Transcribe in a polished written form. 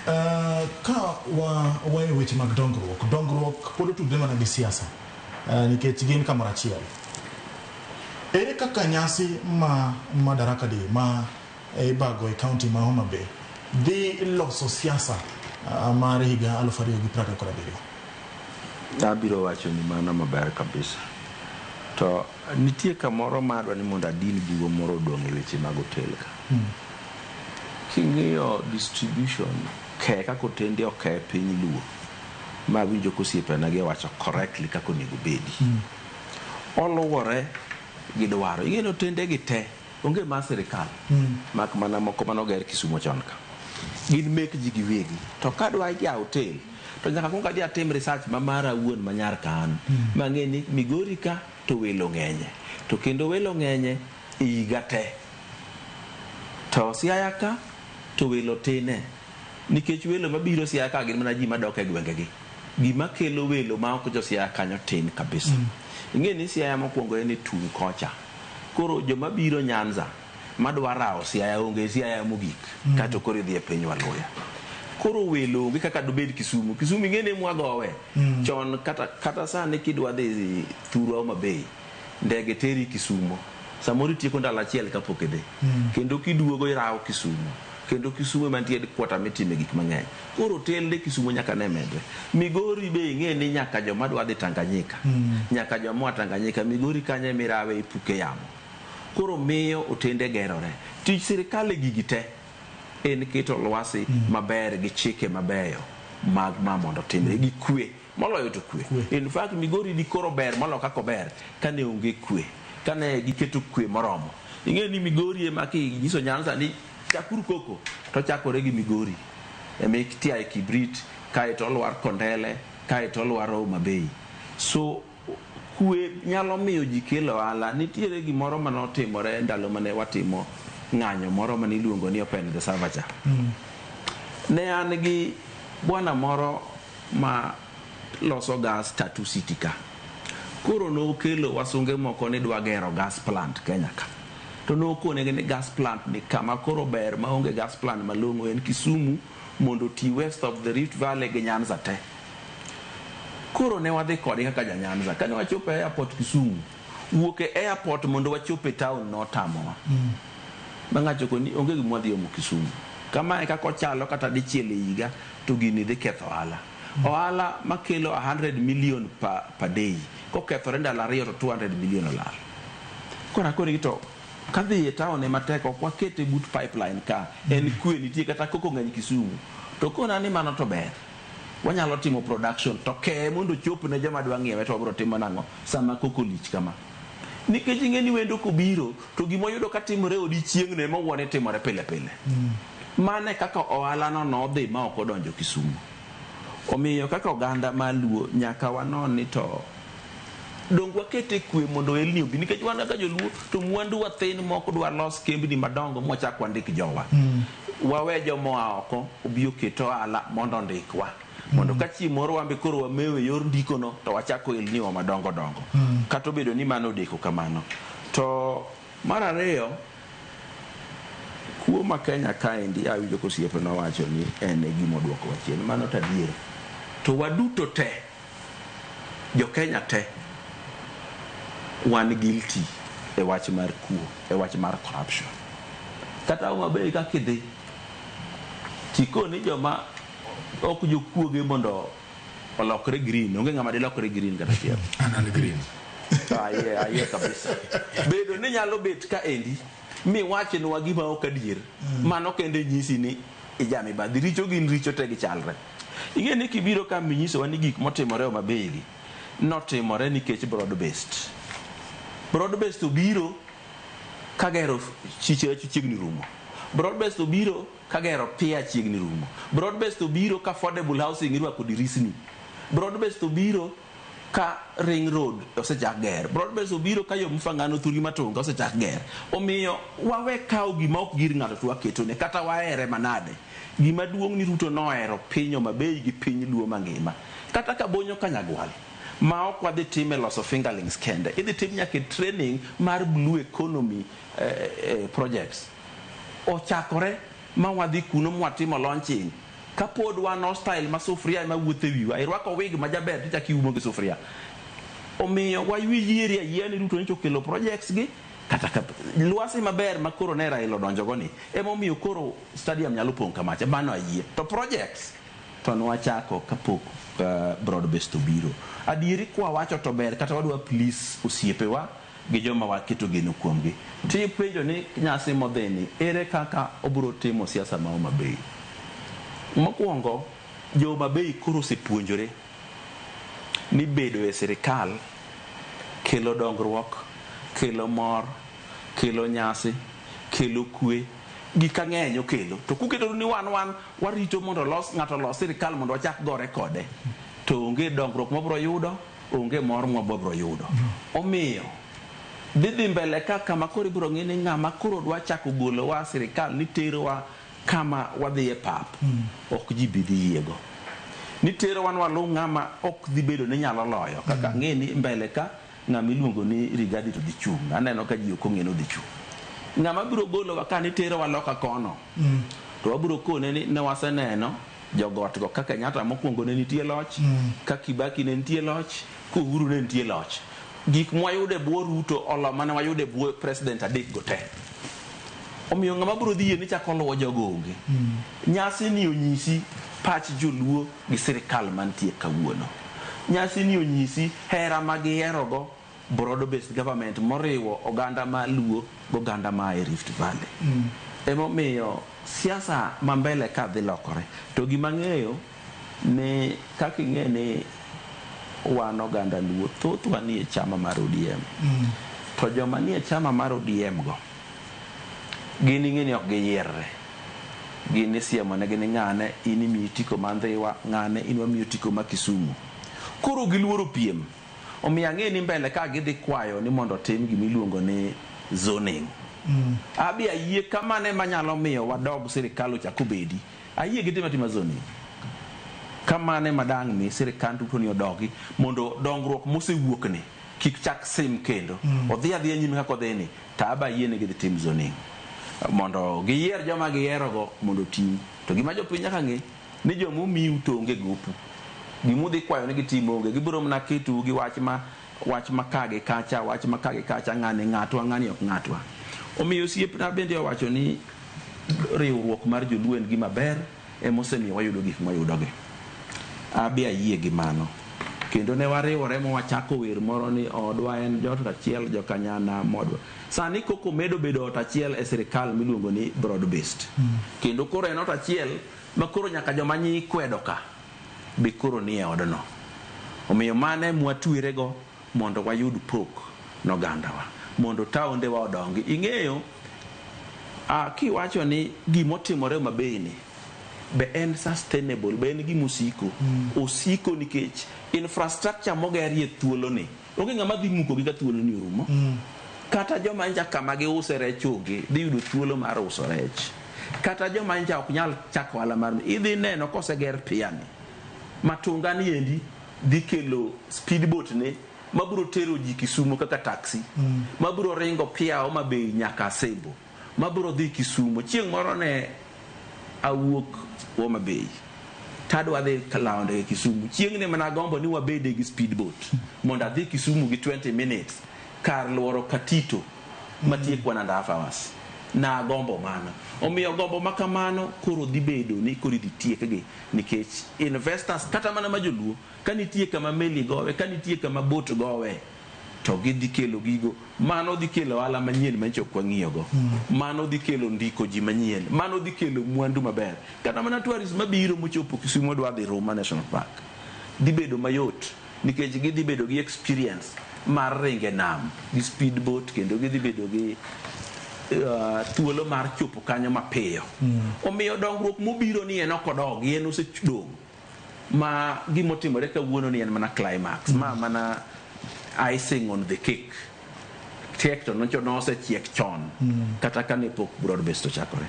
Ka waweyo weche mag dongruok, dongruok pod otudre mana gi siasa nikech gin kamoro achiel. Ere kaka nyasi ma Madaraka Day ma ibago e kaunti ma Homa Bay dhi loso siasa mar higa 2027? Abiro wacho ni mano maber kabisa. To nitie kamoro ma adwa ni mondo adin bugo moro odong' e weche mag hotel ka. King'iyo distribution ke kaka otende oke piny Luo, ma awinjo kosiepena gi owacho correctly kaka onego bedi. Oluwore gi dwaro. Ing'e ni otende gi te onge mar sirikal. Mak mana moko manoger Kisumo chon ka. Gin mek ji giwegi. To kadwa yawo hotel, to nyaka kuong adhi atim research ma mara awuon ma nyar ka an. Mang'e ni Migori ka to welo ng'enye. To kendo welo ng'enye e higa te. To Siaya ka to welo tine. Nikech welo mabiro Siaya ka gin mana ji madok e gwengegi. Gima kelo welo ma ok jo Siaya kanyo tin kabisa. Ing'e ni Siaya mokwongo en e tung' kocha. Koro joma biro Nyanza madwa rawo Siaya onge Siaya mogik. Kato koro idhi e piny Waluya. Koro welo onge kaka dobed Kisumu. Kisumu ing'e ni mwagowe. Chon kata sani kidwa dhi thurwa Homa Bay, ndege teri Kisumo. Samoro itieko ndalo achiel kapok idhi. Kendo kiduogo irawo Kisumo. Kendo Kisumo ema nitie headquarter mitime gik mang'eny. Koro otende Kisumo nyaka ne medre. Migori be ing'e ni nyaka joma dwa dhi Tanganyika. Nyaka joma oa Tanganyika. Migori kanyo ema irawe ipuke yamo. Koro miyo otende gerore. Tich sirikal e gigi te en keto lwasi maber gi chike mabeyo mag ma mondo otimre gi kwe. Moloyo to kwe. In fact, Migori di koro ber moloyo kaka ober kane onge kwe. Kane giketo kwe moromo. Ing'e ni Migori ema kinyiso Nyanza ni chakuru koko to chakore gi Migori. Ema itiaye kibrit, kaeto olwar Kondele, kaeto olwar Homa Bay. So kwe nyalo miyo ji kelo ohala. Nitiere gimoro manotimore ndalo mane watimo ng'anyo moro mane iluongo ni Open the Server cha. Ne an gi bwana moro ma loso gas Tatu City ka. Koro nokelo wasunge moko ni dwa gero gas plant Kenya ka. To nokonegi ni gas plant ni kama koro ber maonge gas plant malong'o en Kisumu mondo oti west of the Rift Valley gi Nyanza te. Koro ne wadhi kode kaka ja Nyanza. Kane wachopo e airport Kisumu, wuok e airport mondo wachop e town notamowa. Ma ng'acho koni onge gima wadhi omo Kisumu. Kamae kaka ochalo kata dichiel e higa to gini dhi ketho ohala. Ohala makelo 100 million per day kokethore ndalo ariyo to 200 million olal. Koro akonegi to kadhi e town ema tek ok wakete but pipeline ka en kwe nitie kata koko ng'eny Kisumu. To kona ni mano to ber. Wanyalo timo production to keye mondo ochop ne joma dwa ng'iewe to wabiro timo nang'o sama koko lich kama. Nikech ing'e ni wendo kobiro to gima oyudo ka timore odiechieng'no ema owuone timore pile pile. Mano e kaka ohala no nodhi ma ok odonjo Kisumu. Omiyo kaka oganda mar Luo nyaka wanon ni to dong wakete kwe mondo ohelni obi nikech wan kaka joluo to mwandu wa thin mok dwa los kembni madongo mwachak wandik jowa. Wawe jomoa oko obi oket ohala mondo ondikwa. Mondo ka chieng' moro wan be koro wamewo e yor ndiko no to wachako ohelni wa madongo dongo. Kata obedo ni mano odeko kamano. To mar ariyo, kuo ma Kenya kaendi awinjo ka osiepena owacho ni en e gima oduokowa chien. Mano to adier. To waduto te, jo Kenya te, wan guilty e wach mar kuo, e wach mar corruption. Kata Homa Bay kaka idhi, tikoni joma ok jokuoge mondo olokre green, onge ng'ama dilokre green kata achiel. An an green. Ayie, ayie kabisa. Bedo ni nyalo bet ka endi miwachnwa gima ok adier, mano kende nyisi ni ijamibadhi. Richo gin richo te gichalre. Ing'e ni kibiro ka minyisowa ni gik motimore Homa Bay gi notimore nikech broad based. Broad based obiro kagero chiche chiegni rumo. Broad based obiro kagero pia chiegni rumo. Broad based obiro ka affordable housing irwako dirisni. Broad based obiro ka ring road osechak ger. Broad based obiro ka yo Mfangano thurgi Matunga osechak ger. Omiyo wawe kawo gima ok gir ng'ato to waketone kata wahere manade. Gima duong' ni Ruto nohero piny Homa Bay gi piny Luo mangima. Kata ka Bonyo Kanyagwal ma ok wadhi time loso fingerlings kende, idhi tim nyaka training mar blue economy projects. Ochakore ma wadhi kuno mwatimo launching. Kapod wan hostile ma sufuria ema wuotho e wiwa, irwako wig ma jaber tichako iumo gi sufuria. Omiyo wayiere ayiera ni Ruto nyocha okelo projects gi kata ka lwasi maber ma koro ne Raila odonjo go ni emomiyo koro stadium nyalo pong' kamacha, mano ayie. To projects to nwachako kapok broad based obiro. Adieri kwa wacho to ber kata wadwa please osiepewa gi joma waketo geno kuomgi. Tipenjo ni nyasi modhi ni ere kaka obiro timo siasa ma Homa Bay. Mokwongo, jo Homa Bay koro osepuonjore ni bedo e sirikal kelo dongruok, kelo mor, kelo nyasi, kelo kwe, gik ang'eny okelo. To kuketo ni wan wan warito mondo olos ng'ato olos sirikal mondo wachak gore kode, to onge dongruok mwabiro yudo, onge mor mwabiro yudo. Omiyo dhi mbele ka kama koro ibiro ng'e ni ng'ama koro dwa chako golowa sirikal ni terowa kama wadhi e pap, ok ji bi dhi yiego. Ni terowa ni waluw ng'ama ok dhi bedo ni nyalo loyo. Kaka ng'e ni mbele ka ng'ama iluongo ni Rigathi to dhi chung'. Aneno ka ji ok ong'e ni odhi chung'. Ng'ama biro golowa ka ni terowa loka kono, to wabiro kone ni ne waseneno jogot go ka Kenyatta mokwongo ne nitie loch, ka Kibaki ne nitie loch, ka Uhuru ne nitie loch. Gik mwayudo e bwo Ruto olo mane wayudo e bwo president adek go te. Omiyo ng'ama biro dhi yie ni chako luwo jogo onge. Nyasi ni onyisi pach joluo gi sirikal mantie kawuono. Nyasi ni onyisi hera ma giherogo broad based government moriwo oganda ma luo goganda ma e Rift Valley. Emomiyo siasa ma mbele ka dhi lokore. To gima ng'eyo ni kaka ing'e ni wan oganda luo thothwa nie chama mar ODM. To joma nie chama mar ODM go gin ing'e ni ok giyierre. Gin isiemo negi ni ng'ane in imiyi otiko ma Ndhiwa, ng'ane in wamiyi otiko ma Kisumu. Koro giluoro piem. Omiyo ang'e ni mbele ka gidhi kwayo ni mondo otim gimiluongo ni zoning. Abi ayie kamano ema nyalo miyo wadog sirikal ochak obedi. Ayie gitim atima zoning. Kamano ema dang' mi sirikand Ruto ni odogi mondo dongruok mosewuok ni kik chak sim kendo. Odhi adhiya nyime kaka odhi ni to aba ayie ni gidhi tim zoning. Mondo giyier joma gihierogo mondo otim. To gima jopiny nyaka ng'e ni joma omiu to onge gopu. Gimudhi kwayo ni gitim onge. Gibiro mana ketou gi wach ma ka gi kacha, wach ma ka gi kacha, ng'ani ng'atwa, ng'ani ok ng'atwa. Omiyo osiepna bende owacho ni riwruok mar joluo en gima ber emosemiyo wayudo gik mwayudogi. Abi ayie gi mano. Kendo ne wariwore ma wachako wer moro ni odwa en jot achiel jokanyana modwa. Sani koko medo bedo ot achiel e sirikal miluongo ni broad based. Kendo koro en ot achiel ma koro nyaka joma nyi kwedo ka be koro nie odno. Omiyo mano ema watwerego mondo wayud pok nogandawa. Mondo taondewa odongi. Ing'eyo, kiwacho ni gimotimore Homa Bay ni be en sustainable, be en gimosiko. Osiko nikech infrastructure mogerie thuolo ni onge ng'ama dhi mukogi ka thuolo ni orumo. Kata joma nja kama giuse rech onge, dhi yudo thuolo mar uso rech. Kata joma nja ok nyal chako ohala mar idhi neno koseger pier ni. Matunga ni endi dhi kelo speedboat ne mabiro tero ji Kisumo kaka taxi. Mabiro ringo pier Homa Bay nyaka Asembo. Mabiro dhi Kisumo. Chieng' moro ne awuok Homa Bay. Tadwa dhi lawo ndege Kisumu. Chieng' ne mana agombo ni wabede gi speedboat mondo adhi Kisumu gi 20 minutes kar luoro Katito matiek 1.5 hours. Na agombo mano. Omiyo gombo ma kamano koro dhi bedo ni koro idhi tiekgi nikech investors kata mana ma joluo ka nitie kama meli gowe, ka nitie kama boat gowe to gidhi kelo gigo. Mano dhi kelo ohala manyien ma nyocha ok wang'iyogo. Mano dhi kelo ndiko ji manyien. Mano dhi kelo mwandu maber. Kata mana tourists mabiro mochopo Kisumu dwa dhi Ruma National Park. Dhi bedo mayot nikech gidhi bedo gi experience mar ringo e nam gi speedboat kendo gidhi bedo gi thuolo mar chopo kanyo mapiyo. Omiyo dongruok mobiro ni en ok odogi, en osedong'. Ma gimotimore kawuono ni en mana climax, ma mana icing on the cake. Cake to nosechiek chon, kata kane pok broad based ochakore.